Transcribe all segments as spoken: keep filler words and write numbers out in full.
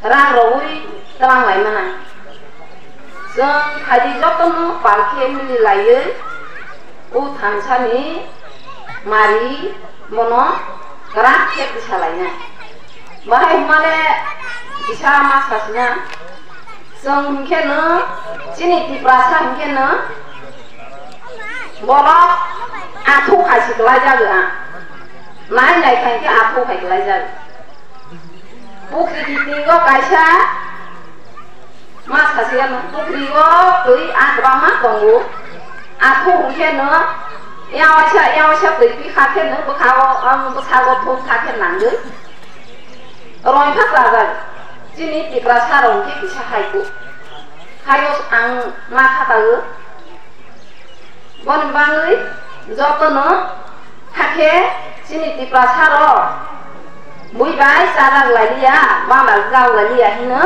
rang rogwi twlang lai mana. Chwng phaidi jotono pal khe mili laiwi o thansani mari bono kwrak khe bwsa lainai. Bahai hwnmale kisa ma sasina, chwng hwnkhe no chini Tiprasa hwnkhe no borok athu khai si kwlai jago ang. Nai nai khai khe athu khai kwlai jago. Pukri kitingo kaisa ma sasiyano, pukri o twi ang kwbangma tongo. Athu hwnkhe no yawaisa, yawaisa twi pikha khe no bwkha o, ang bwsago thum kha khe nangwi. Roi kha kwlajak. Chini Tiprasa rok hwnkhe kisa hai khe. Hayo ang ma kha tago. Boni bagwi jotono hakhe chini Tiprasa rok bui bai chajak lai liya, bangla jak lai liya hino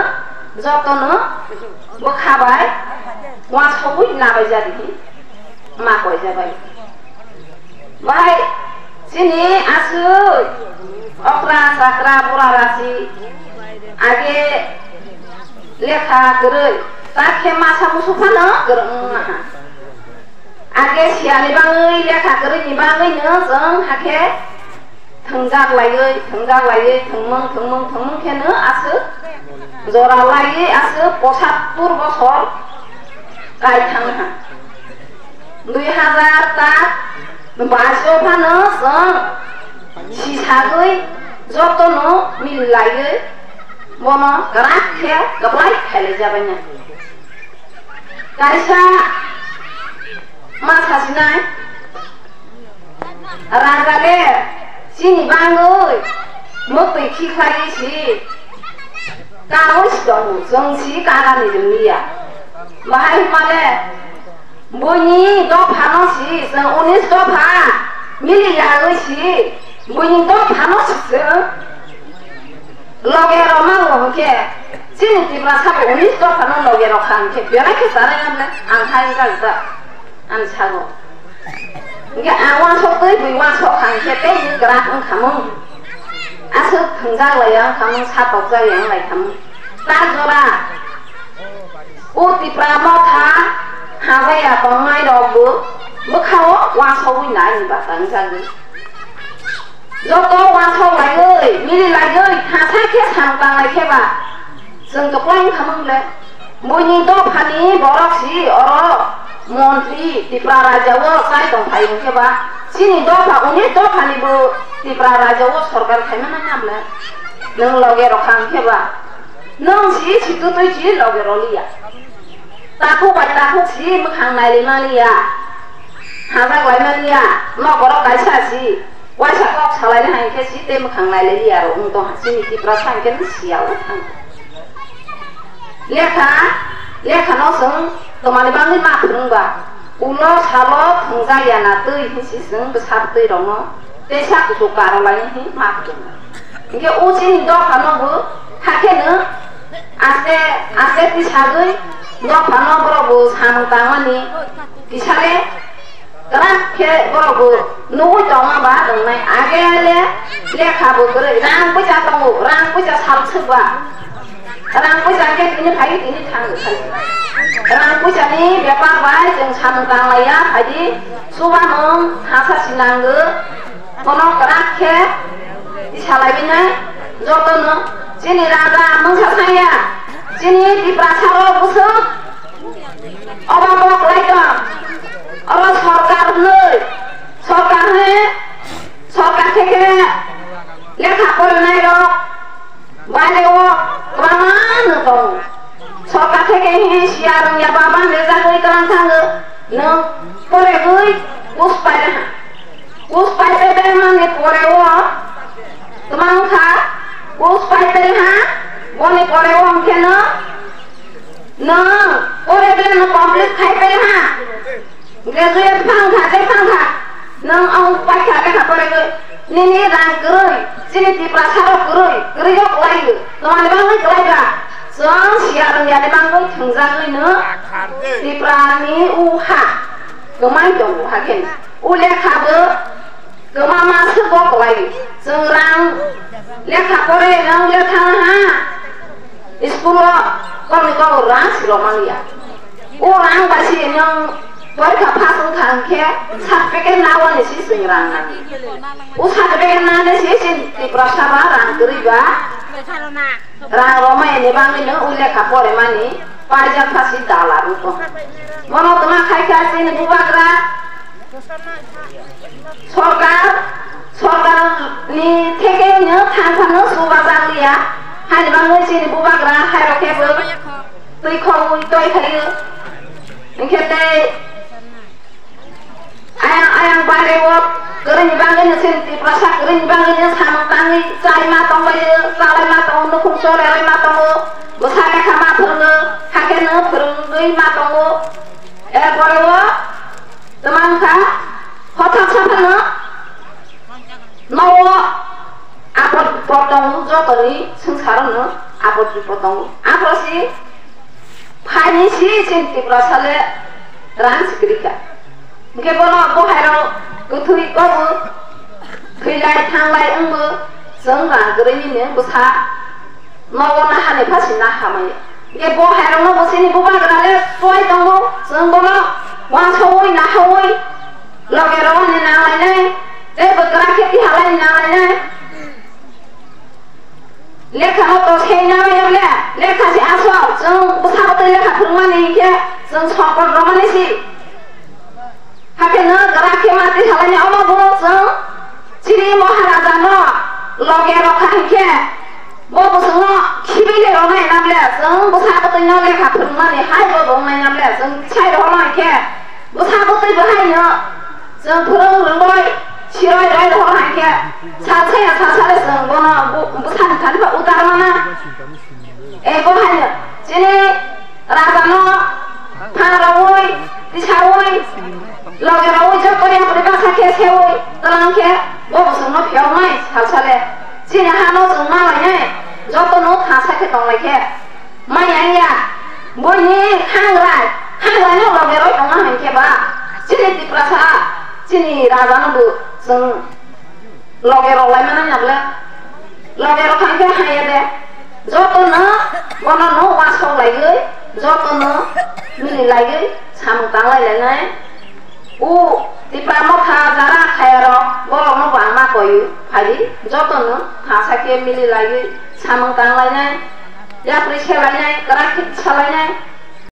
jotono bwkha bai uansugwi nabai jadi hin ma koi jabai. Bahai chini aswk okra chakra bura rasi age lekha kwrwi, ta khe masa musu phano kwrwng wngma ha. Age siyani bagwi lekha kwrwini bagwino chwng hakhe thwngjak laiwi, thwngjak laiwi, thwngmung, thwngmung, thwngmung kheno aswk jora laiwi aswk pochattor bosor kai thang ha. Dui hazar ta baish o phano chwng sisagwi jotono mili laiwi bono kwrak khe kwplai khailai jabaina. Kaisa ma sasinai raja le chini bangwi mwtwi khikhlaiwi si kanwi si tongo, chwng si kanani rwngya. Bahai hwnmale buini dophano si chwng unis dopha mili yawi si buini dophano si chwng Loge rok ma bo hwnkhe, chini Tiprasa bo unis dophano loge rok kha hwnkhe, belai khe chara ya le, ang hai jak jak, ani sago. Hwnkhe ang uansuk twi bui uansuk kha hwnkhe, tei bui kwrak wng kha mung. Aswk thwngjak lai ya wng kha mung, satokjak ya wng lai kha mung. Ta jora, o Tipra motha, hajaya tongnai rok bo, bwkha o uansugwi nai ni ba tang jagwi. Joto uansuk laiwi, mili laiwi, thangsa khe sam tanglai khe ba, chwng kwplai wng kha mung le. Buini dophani borok si oro montri Tipra raja o chai tong phai wng khe ba, chini dopha, unis dophani bo Tipra raja o sorkar khai mano nam le. Nwng loge rok kha wng khe ba, nwng si, si tutui si loge rw liya. Takhuk bai takhuk si mwkhang nailai man liya. Hajak lai man liya. Nok borok kaisa si. Waisa kok salaina hai khe si tei mwkhang nailai liya rok wng tong ha. Chini Tiprasa hai khe si ya o thang. Lekha, lekha no chwng twmani bagwi ma phwrwng ba. Ulo salo thwngjak ya na twi hin si chwng bwsa twi rok no. Teisa kuchuk karo lai hin ma kuchuk. Hingke o chini dopha no bo hakhe no aste aste tisagwi dopha no borok bo samung tangmani kisale kwrak khe borok bo nugwi tongma ba tongnai. Age le lekha bo kwrwi rang puisa tongo, rang puisa sal swk ba. Rang puisa khe tini phai tini thang thang. Rang puisa ni bepar bai chwng samung tang laiya, phaidi chuba mung hasa sinango. Kono kwrak khe salai bini joto no chini raja mungsa saya, chini Tiprasa rok bwswk obo bo kwlai tong. Oro sorkar hwnwi, sorkar hwnwi, sorkar theke lekha porinai rok Baire o kwbangma no tongo. Sorkar theke he siya rwngya ba bang rejagwi kwrang thango. Nwng poregwi bus paina ha. Bus paipaibai mani pore o kwbang kha. Bus paipai ha. Boni pore o hwnkhe no nwng pore bele no complete khai pai ha. Graduate phang kha, tei phang kha. Nwng ang paikha lekha poregwi. Nini rang kwrwi, chini Tiprasa rok kwrwi, kwrwi rok kwlai. Twmani bagwi kwlai ba? Chwng siya rwngya ni bagwi thwngjagwi no Tipra ni u ha kwmai tongo hakhe. U lekha bo kwma ma swk bo kwlai. Chwng rang lekha pore rang le thang ha. School o kokni kok rang si rw man ya. O rang bai si nwng porikha pass wng kha hwn khe certificate na wani si chwng rang nang. O certificate nang de si chini Tiprasa ba rang kwrwi ba. Rang romai ni bangwi no o lekha pore mani paijak pha si dala ruko. Mono tma khai kha chini bubagra sorkar, sorkar ni theke no thang thang no suba jak liya. Hani bangwi chini bubagra hai rok khe bo twi khogwi toi khayo. Hinkhe tei Ayang, ayang bare o kwrwini bagwi no chini Tiprasa kwrwini bagwi no samung tangwi chai ma tongbaio, chalai ma tongo, nukhung chole rwi ma tongo, bwsa lekha ma phwrwngo, hakhe no phwrwngwi ma tongo. Erpore o twma wngkha, hothak saphano nogo apot bipot tongo, jotoni swngcharo no apot bipot tongo. Aphuru si Phaini si chini Tiprasa le rang sikri kha. Hingke bono bohairok kwthwi kobo thwilai thanglai wngbo chwng rang kwrwini bwsa nogo nahani phasi nahamaya. Hingke bohairokno bo chini bubagra le tuai tongo, chwng bono uansukwi nahawi loge rogni nanglainai tei bwkra khe tihalai nanglainai. Lekha no to se na ya le, lekha se asol, chwng bwsa bwtwi lekha phwrwngmani hinkhe chwng songkot romani si. Hakhe no gra khe mati salani omo bo chwng chini Maharaja no loge rokha hinkhe bo bwswng no khibi le ronai nam le, chwng bwsa bwtwi no lekha phwrwngmani hai bo rongnai nam le, chwng sai rohorma hinkhe bwsa bwtwi bo hai no. Chwng phwrwng rwngwi siroi roi rohor hai khe sal saya sal sale chwng bono bu-, bwsani thani ba utar mana. E bo hai chini raja no pha rogwi, tisawi, loge rogwi joto yapri basa khe sewi twlang khe bo bwswng no phiyoknai sal sale. Chini ha no chwng ma lainai joto no tha sa khe tong lai khe. Maya ya, buini hangrai, hangrai no loge roi tongma hinkhe ba, chini Tiprasa, chini raja no bo chwng loge rok lai mano nable, loge rok thang khe haya de, joto no, bono no wasok laiwi, joto no mili laiwi, samung tang lai lai nai. O Tipra Motha jara khaya rok borok no bangma koi phai di, joto no tha sa khe mili laiwi, samung tang lai nai, yapri se lai nai, kwrak khe sa lai nai.